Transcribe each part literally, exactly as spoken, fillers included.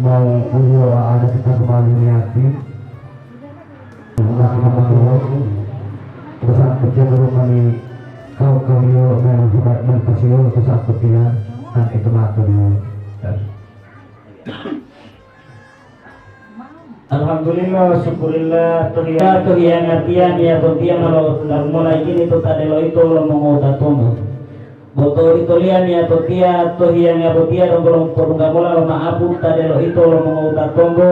Mau ulo ada kita kembali niati. Terus aku cenderung kami kau kau yo memang hebat dan pasio terus aku tiang dan itu mata dulu. Alhamdulillah, syukurillah, tohiya, tohiya ngatiya niya botiya ma lo tarumola ijini to tadelo ito lo mongowutatongo. Bo to oditoliya niya botiya, tohiya nga botiya donggo lopodungga mola lo ma'apu tadelo ito lo mongowutatongo.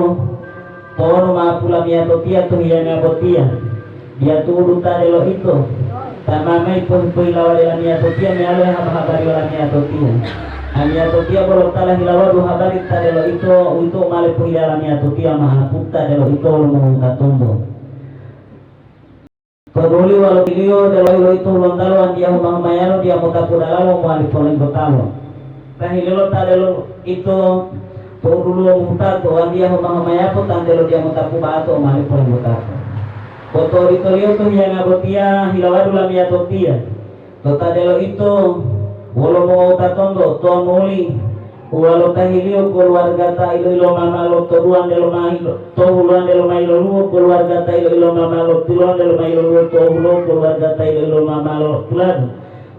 To'onu ma'apu lamiyatotiya tohiya nga botiya. Diya tu'udu ta delo ito, ta ma mayi pohi-pohilawa de lamiyatotiya meyalo hehaba-habari olamiyatotiya. Amiyatotiya bolo ta lahilawadu habari ta delo ito, uwito u ma lepohiya lamiyatotiya ma'apu ta delo ito lo mongowutatonto. To duli walo tiliyo delo ito hulontalo antiya huma-humayalo diya mota podalalo mowali polenggotalo. Tahilelo ta delo ito to'u duluwo mohuta to wambiya homa-homayapo tantelo diya motapu ba'ato mali polombotato. Bo to oditoliyo to hiyanga botiya hilawadu lamiyatotiya. To ta delo ito wolo mongowutatonto to nuli uwalotahiliyo koluwarga ta ilo-iloma ma lo toduwante lomai-, to huluwante lomailoluwo koluwarga ta ilo-iloma ma lo tulonte lomailoluwo to hulo koluwarga ta ilo-iloma ma lo tuladu.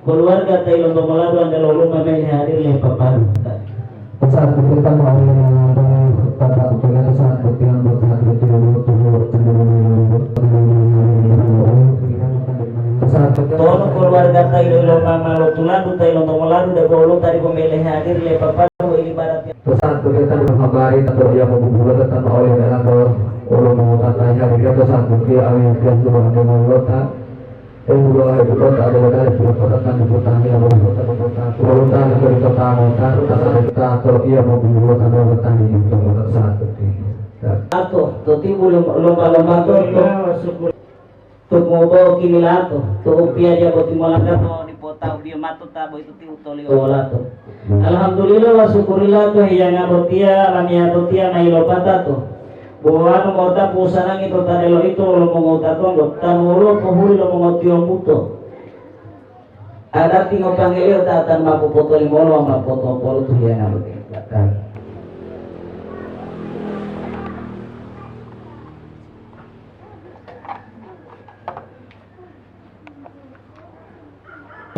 Koluwarga ta ilontongo ladu ante lo luma meli hadir le paparu. Saat kita mau mengalami Bapak Kepala saat bertilang bertahan betul betul betul betul. Saat kita Tono koluwarga ta ilo-iloma ma lo tuladu ta ilontongo ladu de bolu tadi pemele hadir le paparu ibarat Saat kita menghabari atau ia membubulat tanpa oleh dalam ulu mau tata hadir saat bertilang awal kita sudah ada mau lota. Eh, dua hari berkota adalah dari berkota tani bertani yang berkota berkota. Berkota dari kota kota, kota sampai kota atau ia mau berkota berkota di kota saat itu. Ato, to tibu lomba-lomba to, to, to mobo kimilato, to upia dia boti molangga to di kota ubia mato tabo itu ti utoli olato. Alhamdulillah wa syukurillah to hiyanga botiya lamiyatotiya ma ilopatato. Bo wonu mota pusanangi to ta delo ito wolo mongowutatonto, tanu woluwo pohuli lo mongotiyombuto. Adati ngopangeliyo ta tanu ma popotolimolo wawu ma potopolo to hiyanga botiya.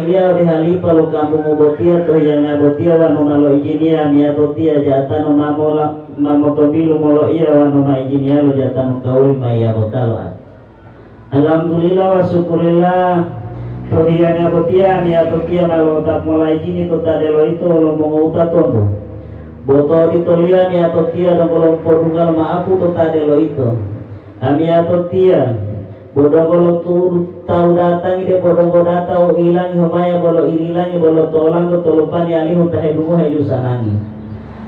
Eliya ode halipa lo kambungu botiya to hiyanga botiya wonu ma loijiniya amiyatotiya ja'atanu ma mola, ma motombilu moloiya wonu ma ijiniya lo ja'atanu kawuli ma yiyabota lo ati. Alhamdulillah wa syukurillah, to hiyanga botiya amiyatotiya ma lo'otapu mola ijini to ta delo ito wolo mongowutatonto. Bo to oditoliyo amiyatotiya donggo lopodungga lo ma'apu to ta delo ito. Amiyatotiya, bo donggo lo tu'udu tawu datangi debo donggo data o ilangi homaya bolo ililangi bolo to'olanto to lopani alihu ta hedungohe ilusanangi.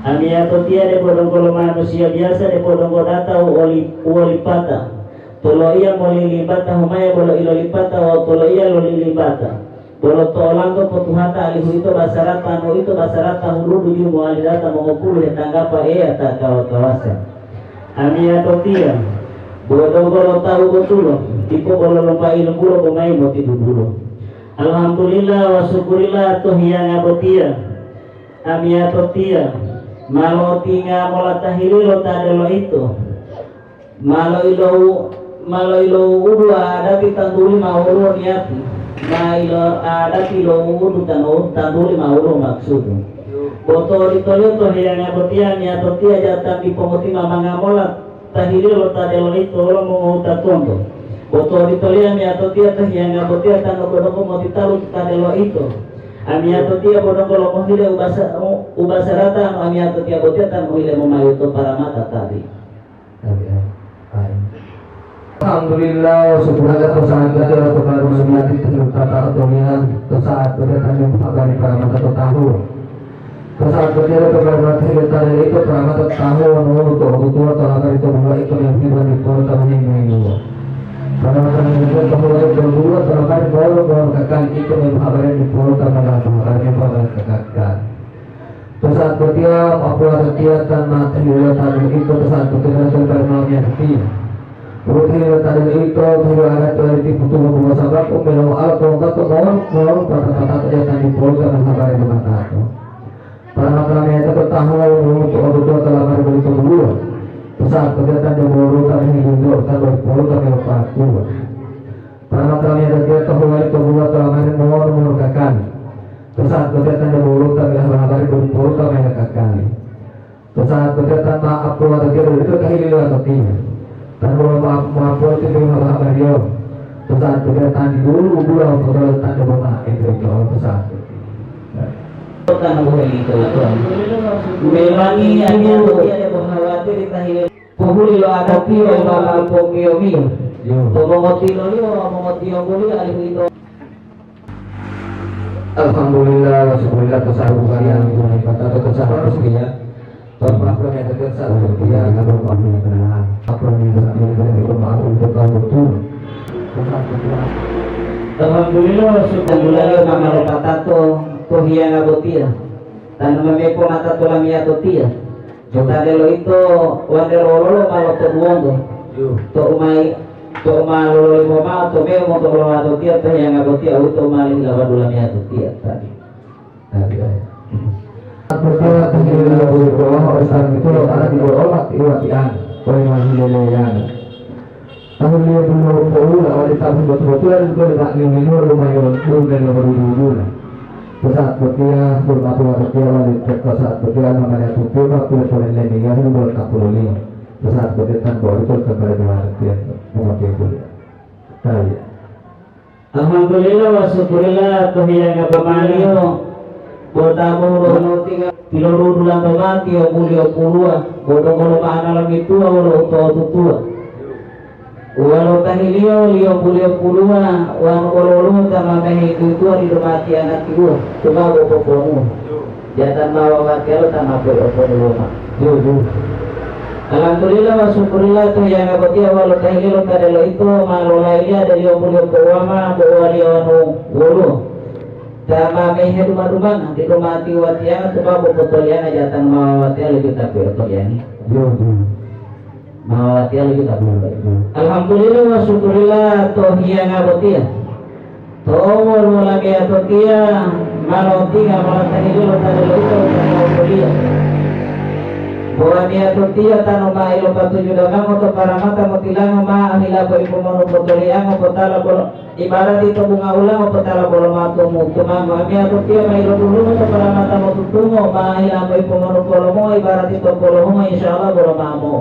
Amiyatotiya debo donggo lo manusiya biyasa debo donggo data u oli-, u wolipata. Toloiya molilibata homaya bolo ilolipata wawu toloiya lolilibata. Bolo to'olanto potuhata alihu ito basarata, no ito basarata huludu ju mowali data mongopulu hetanggapa Eya ta kawa-kawasa. Amiyatotiya, bo donggo lo tawu botulo, dipo bolo lombai lumbulo bo mayi motidudulo. Alhamdulillah wa syukurillah to hiyanga botiya. Amiyatotiya, ma lotinga mola tahili lo ta delo ito. Ma loilou-, ma loiloudu adati tantuli ma woluwo niyati, ma ilo adati loudu tanu-, tantuli ma woluwo makusudu. Bo to oditoliyo to hiyanga botiya amiyatotiya jatati pongotima manga mola tahiliyo lo ta delo ito wolo mongowutatonto. Bo to oditoliyo amiyatotiya to hiyanga botiya ta noko-noko motitalu to ta delo ito. Amiyatotiya bo donggo lomohile ubasa-, u-, ubasarata anu amiyatotiya botiya ta mohile momayu to paramata tabi. Alhamdulillah, syukur aja to saat kita to baru semati terutata otomian to saat kita tanya habari paramata to tahu. To saat kita to baru mati kita dari itu paramata tahu anu to tua to lama itu dua itu yang kita di pol kami minggu. Paramata itu tahu itu dua to lama di pol kakal itu yang habari di pol kami habari kakak. To saat botiya, apolatiya tan ma tahilota dulu ito to saat botiya tan terima miyatiya. Ruti lota dulu ito, tahilo adat to liti putu lo sabab umelo ala to bato mohon, mohon, pata-pata to jatan di pol karena habari di mata to. Para makalame to tahu, untuk orang tua telah mari begitu Saat botiya tando bolo ta mehidunto, tando bolo ta mehopatuwa. Paramata lamiyatiya to huwali to buwa to lamari mono mono kakali. To saat botiya tando bolo ta mehaba-habari to bolo ta mehakakali. To saat botiya tan ma apuwatatiya to ito tahili lo atotiya. Tan bolo ma-, ma-, apuwati to haba-habariyo. To saat botiya tan dulu udula to dolo tando bolo ma ito ito to saat botiya. Kota Nabuhe lito-lito. Memangi aniya botiya debo hawatiri tahile pohuli lo adatiyo mama pomiyo-miyo. Yo. To mongotiloliyo wawu mongotiyombuliyo alihu ito. Alhamdulillah, wa syukurillah, tasahu kalian Tuhan, kata tasahu sekian. Bapak, kami ada kersa, ya, ya, Bapak, kami ada kenal. Apa yang bisa kami beri, Bapak, untuk kamu betul. Alhamdulillah, syukur. Alhamdulillah, mama lo patato, to hiyanga botiya. Tanu mamepo mata to lamiyatotiya. Tade loito wande lololo ma lotoduwonto. Yo. To umai, to uma lololimo mao to mewu monto olowatotiya to hiyanga botiya, uwito u ma lohilawa dulamiyatotiya tadi. Tadi, ya. Botiya to hiyanga botiya, Islam itu ada di bawah iwatian, oleh mahileleyana. Tahun lima puluh poula wali tahun betul-betul itu letak lima lima lumayan dulu dan nomor dulu. Pesawat botiya, belum aku botiya wali pesawat botiya namanya tutu, aku boleh lagi ya, belum tak perlu lima. Pesawat botiya tan baru itu kembali ke mana dia, mau dia boleh. Nah, ya. Alhamdulillah wa syukurillah to hiyanga pamaliyo, bo ta bohulo tiga pilodudulanto mati yo muliyo puluwa, bo donggo lo ma'ana lamituwa wolo uto'otutuwa. Wolo tahiliyo liyo muliyo puluwa, wonu wolo-woluwo ta ma mehitutuwa didu mati anatiwa, tumawo poponuwa. Jatan ma wawatiyalo ta ma poi'oponuwoma. Ju, ju. Alhamdulillah wa syukurillah to hiyanga botiya wolo tahiliyo lo ta delo ito ma lolaiya deliyo muliyo pouwama bo uwaliyo wonu woluwo. Ta ma mehe duma-dumanga, didu mati watiyanga tumawo potoliyanga jatan ma wawatiyalo ju ta poi'otoliyangi. Ju, ju. Ma wawatiyalo ju ta poi'otoliyangi. Alhamdulillah wa syukurillah to hiyanga botiya. To'u woluwo lamiyatotiya ma lotinga mola tahiliyo lo ta delo ito wutata woliya. Bo amiyatotiya tanu ma ilopatuju damango to paramata motilango ma ohila poipomonu potoliango potala bolo, ibarati to bunga ulango potala bolo matumu tumango. Amiyatotiya ma ilodulungo to paramata motutungo ma ohila poipomonu polomongo ibarati to polohungo, insya Allah bolo mamo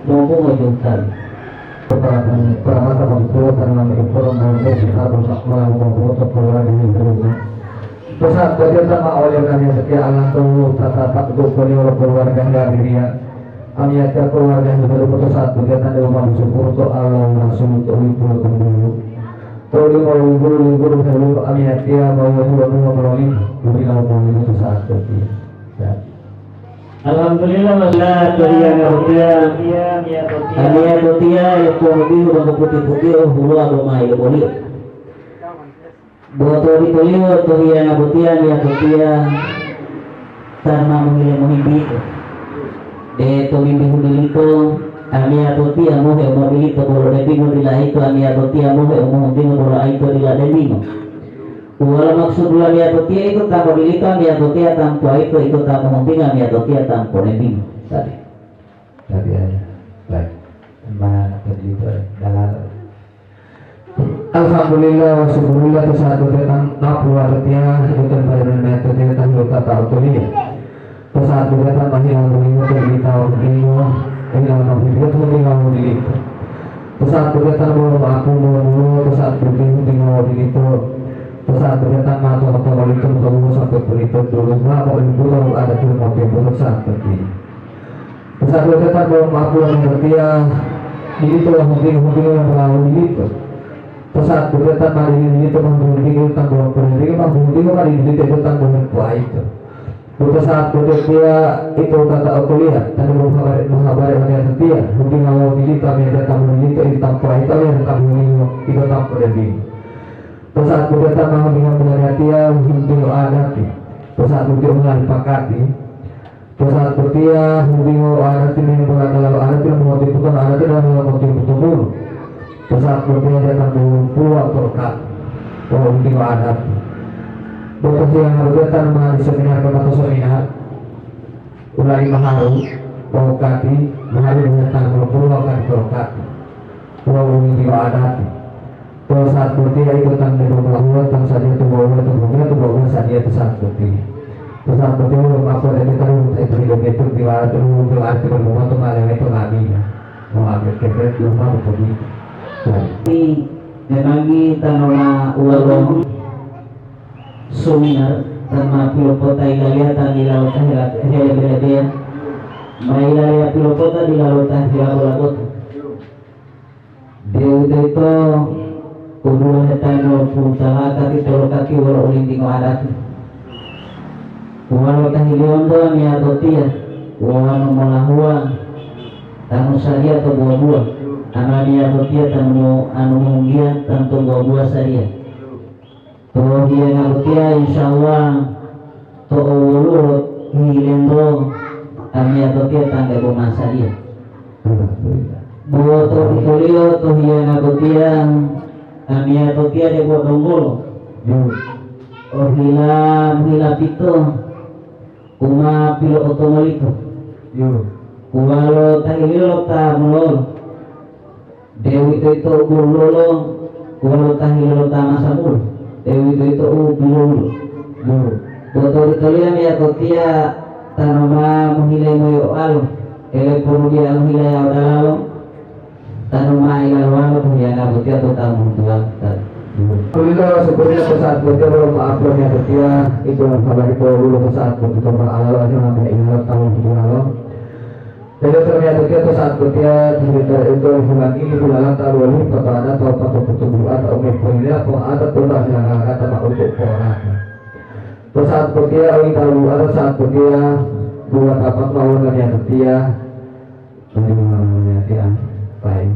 mobungo juntali. Paramata motutungo tanu ma iporo mamo kitabu sakma mamo to keluarga di Indonesia. Pesan bagi sama oleh kami setiap anak tuh tata tak dukuni oleh keluarga Gabiria. Kami ada keluarga yang baru pada saat berkaitan dengan manusia pun untuk Allah Rasul untuk ibu dulu. Kalau di mau ibu ibu dulu kami ada mau ibu dulu melalui demi mau mau itu saat itu. Ya. Alhamdulillah, Mas. Nah, to hiyanga botiya, amiyatotiya, amiyatotiya, ya, pohubihu bangko putih-putih, oh, huluwa bo mayi lo boliyo. Bo to oditoliyo, to hiyanga botiya, amiyatotiya, ta ma mohile mohimbi ito. De to mimbihu dilito, amiyatotiya mohe u modilito bolo dembingo dila ito, amiyatotiya mohe u mohuntingo bolo aito dila dembingo. Wolo maksud lamiyatotiya ito ta modilito amiyatotiya tampo aito ito ta mohuntinga amiyatotiya tampo dembingo. Tadi. Tadi aja. Baik. Ma tadi itu dalal. Alhamdulillah wa syukurillah to saat botiya tan napu watotiya ito tan pada metotiya tan lo tata otolia. To saat botiya tan mahila mulimu to bita otolia. Ila mafifiat mulimu dilito. To saat botiya tan bolo ma'apu mulo-mulo, to saat botiya huntinga wawu dilito. To saat botiya tan ma to-, to-, molito, to-, to-, sampai pulito dulu, ma mo'olimputo lo adati lo mopiyohu to saat botiya. To saat botiya tan bolo ma'apu wawu botiya dilito wawu huntinga-huntinga wawu molawu dilito. To saat botiya tan ma dili dilito ma huntinga tan bolo pulito ma huntinga ma dili dilito tan bolo puaito. Buta saat botiya ito tata okuliah, tani mohabari, mohabari lamiyatotiya, huntinga wawu dilito amiyatiya tamu dilito ito tampuwa ito amiyatiya tamu dilito ito tampuwa dembingo. To saat botiya ta ma huntinga lamiyatiya huntinga adati. To saat botiya u ma lipakati. To saat botiya huntinga adati mimbola dalalo adati lo mongotiyombunto adati lo mongotiyombunto mulu. To saat botiya data bulumpuwa tolkatu wawu huntingo adati. Bo to hiyanga botiya tanu ma di seminar kota to seminar, ulali maharu, Tolokati, mari mengatakan berbuah akan tolokati. Pulau ini juga adati. Kalau saat berarti itu tanda berbuah, tang saja tu bahwa tu bahwa tu bahwa saja tu saat berarti. Tu saat berarti lu apa yang kita lu itu hidup itu di mana tu lu itu arti berbuah tu malah itu nggak bisa. Mau ambil kefir di rumah betul. Jadi, memangi tanona uwalo suminar tan ma pilopota ilaliya tan ilawota hela-, helebe-lebeya, ma ilaliya pilopota dilalota hilabo-labota. De'uwitoyito u dulahe ta noputala'a kati tolokati wolo ulintingo adati. Uwalo tahiliyonto amiyatotiya, wowanu molahuwa tanu sadiya to buwa-buwa, amiyatotiya tanu anu mohunggiya tantu buwa-buwa sadiya. To hilenga botiya, insya Allah, to owoluwo lo hilengo amiyatotiya tangga bomasaliya. Bo to utoliyo to hilenga botiya, amiyatotiya debo donggolo. Ohila mohila pito, uma pilo'otomolito. Uwalo tahiliyo lo ta mulolo. De'uwitoyito u bulolo wolo tahilolo ta masamulo, de'uwitoyito u bulolo. Bo to ditoliya meyatotiya tanu ma mohile moyo oalo, ele ponudiya mohile yao dalalo, tanu ma ilalowalo pohiyanga botiya to tawu ngohuntuwa. Uwito sepertinya pesan botiya bolo maaf lo meyatotiya, itu hal itu dulu pesan botiya to ma alalo aja ngambil ingat tawu ngohuntuwalo. Jadi ternyata kita saat ketika cerita itu dihulangi, dihulalata wali atau ada atau patut pertumbuhan atau umur punya atau ada pun hilang kata mak untuk orang. Terus saat ketika kita luar saat ketika dua tapak lawan yang dia dari mana dia lain.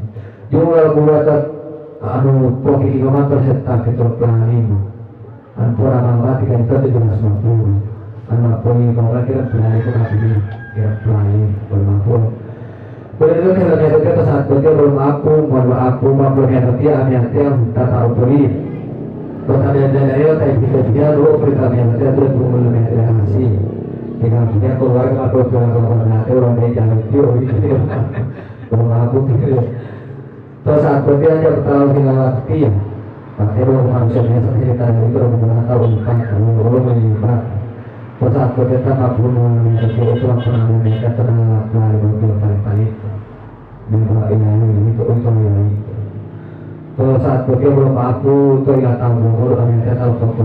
Jumlah buatan anu kopi imamat terserta fitur planning. Ampura mangati kan itu tujuh belas lima puluh. Anu poli kau kira pelai itu mati kira pelai belum mampu. Boleh itu kita biasa kita saat kerja belum aku, mohon maaf, aku mampu yang kerja hati-hati yang tak tahu poli. Kota dia dia dia tapi kita dia dulu perintah yang kerja dia belum belum yang dia ngasih. Tinggal dia keluar kalau keluar kalau nanti orang dia jalan itu gitu. Belum aku gitu. To saat berarti aja tahu hilal waktu ya. Pakai dua manusia biasa cerita dari itu, dua puluh tahun, empat tahun, dua puluh lima. To saat berarti tak bunuh, itu pernah mereka tenang, lari mobil paling-paling. Di bawah ini, itu, itu, itu. To saat berarti belum aku, to ya tahu, dua puluh, ada tahu, foto.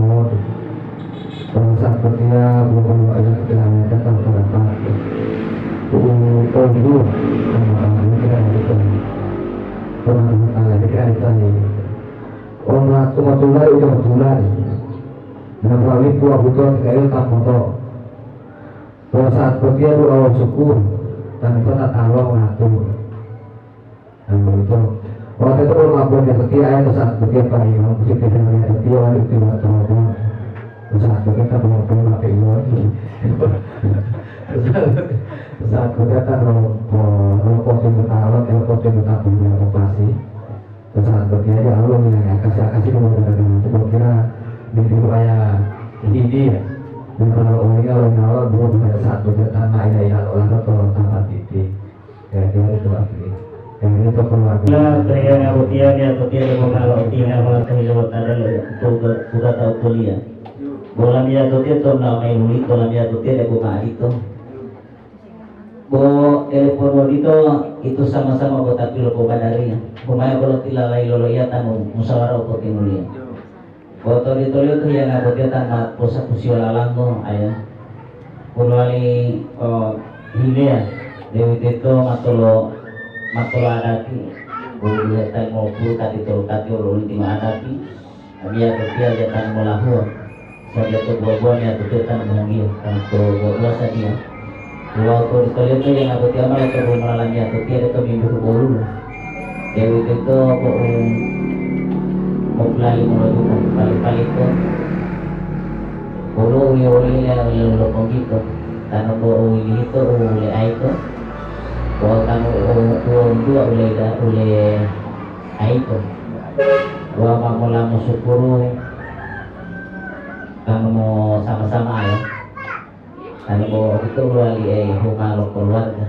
Bangsa Korea bukan wajah kehilangan datang pada pagi. Uu, oh, dua. Sama-sama kita ditanya. Pernah ditanya, kita ditanya. Orang tua tulari udah tulari. Nah, kami tua butuh kayu tak motor. Pada saat berdia doa syukur, kami pernah tahu mengatur. Nah, itu. Waktu itu belum mampu dia setia, ayah saat dia paling mampu sih, dia hanya setia, wali itu waktu apa? Saat dia kan belum pernah pakai iman. Saat dia kan belum, belum kopi bertahan, belum kopi bertahan punya operasi. Saat dia aja Allah yang kasih, kasih mau dari itu, kira di dulu ayah ini ya. Dan kalau orang, orang Allah belum pada saat dia tanah, ya, ya, Allah atau tanah titik. Ya, dia itu lagi. Ya, dia itu keluar. Nah, saya ngabutia dia, atau dia mau kalau dia mau atau dia mau ada lo, buka, buka tahu kuliah. Bola dia atau dia tuh nama yang ulik, bola dia atau dia ada buka itu. Bo telepon odito itu sama-sama bo tapi lo pobadariya. Humaya bolo tilalai loloiya tanu musawara u potimuliya. Bo tolito-lito hiyanga botiya tan ma posakusiyo lalango, aya. Wonu lowali, o, hileya, de'uwitoyito matolo, matolo adati, woluwo hetan mopu kati tolukati wolo ulintingo adati, amiyatotiya jatanu molahuwa, sabato buwa-buwa amiyatotiya tanu mohungiyo, tanu to buwa-buwa sadiya. Wawu to dutoliyo to yilangatiya ma lotobu mola lamiyatotiya de tomimbihu bolulo. De'uwitoyito bo u mopulali molodupa pali-palito, woluwo u yowolile u loloponggito, tanu bo u yilito u leaito, wawu tanu u, u woluduwa u leda, u leaito. Wawu ma mola mosukuru tanu mosama-sama, ya. Tanu bo odito lowali, e, huma lo keluarga.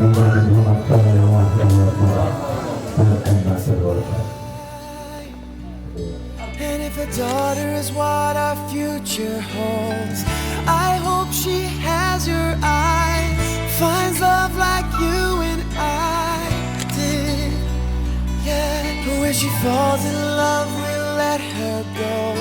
Teman-teman yang hormat, para ulama, para ulama, para ulama. And if a daughter is what our future holds, I hope she has your eyes, finds love like you and I did. Yeah, but when she falls in love, we'll let her go.